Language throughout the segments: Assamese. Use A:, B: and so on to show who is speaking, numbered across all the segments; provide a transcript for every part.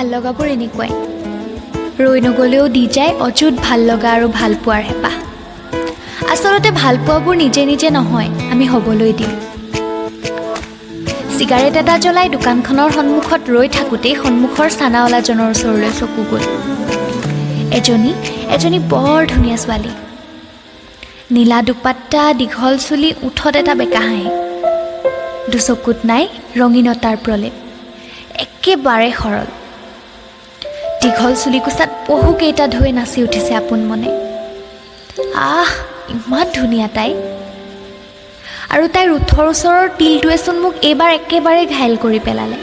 A: ভাল লগাবোৰ এনেকুৱাই, ৰৈ নগ'লেও দি যায় অযুত ভাল লগা আৰু ভাল পোৱাৰ হেঁপাহ। আচলতে ভাল পোৱাবোৰ নিজে নিজে নহয়, আমি হ'বলৈ দিওঁ। চিগাৰেট এটা জ্বলাই দোকানখনৰ সন্মুখত ৰৈ থাকোঁতেই সন্মুখৰ চানাৱালাজনৰ ওচৰলৈ চকু গ'ল। এজনী এজনী বৰ ধুনীয়া ছোৱালী, নীলা দুপাট্টা, দীঘল চুলি, ওঠত এটা বেকা হাঁহি, দুচকুত নাই ৰঙীনতাৰ প্ৰলেপ, একেবাৰে সৰল। দীঘল চুলিকোছাত বহুকেইটা ঢৌৱে নাচি উঠিছে আপোন মনে। আহ, ইমান ধুনীয়া তাই! আৰু তাইৰ ওঠৰ ওচৰৰ তিলটোৱেচোন মোক এইবাৰ একেবাৰে ঘাইল কৰি পেলালে।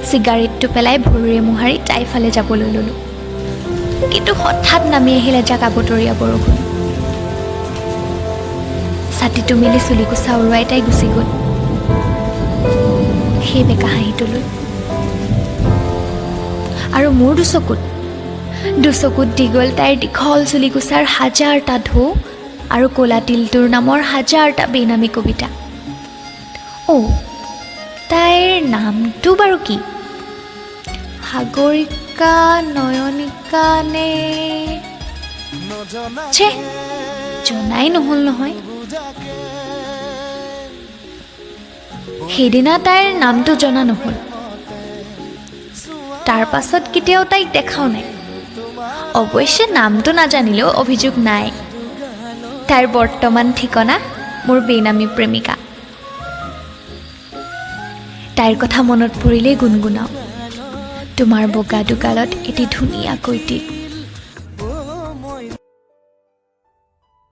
A: চিগাৰেটটো পেলাই ভৰিৰে মোহাৰি তাইৰ ফালে যাবলৈ ল'লোঁ, কিন্তু হঠাৎ নামি আহিল এজাক আবতৰীয়া বৰষুণ। ছাতিটো মেলি চুলিকোছা উৰুৱাই তাই গুচি গ'ল সেই বেকা হাঁহিটো লৈ। আৰু মোৰ দুচকুত দুচকুত দি গ'ল তাইৰ দীঘল চুলিকোছাৰ হাজাৰটা ঢৌ আৰু ক'লা তিলটোৰ নামৰ হাজাৰটা বেনামী কবিতা। অ', তাইৰ নামটো বাৰু কি? সাগৰিকা, নয়নিকা নে? ছে, জনাই নহ'ল নহয়। সেইদিনা তাইৰ নামটো জনা নহ'ল। তাৰ পাছত কেতিয়াও তাইক দেখাও নাই। অৱশ্যে নামটো নাজানিলেও অভিযোগ নাই। তাইৰ বৰ্তমান ঠিকনা মোৰ বেনামী প্ৰেমিকা। তাইৰ কথা মনত পৰিলেই গুণগুণাওঁ, তোমাৰ বগা দুগালত এটি ধুনীয়াকৈ তিল।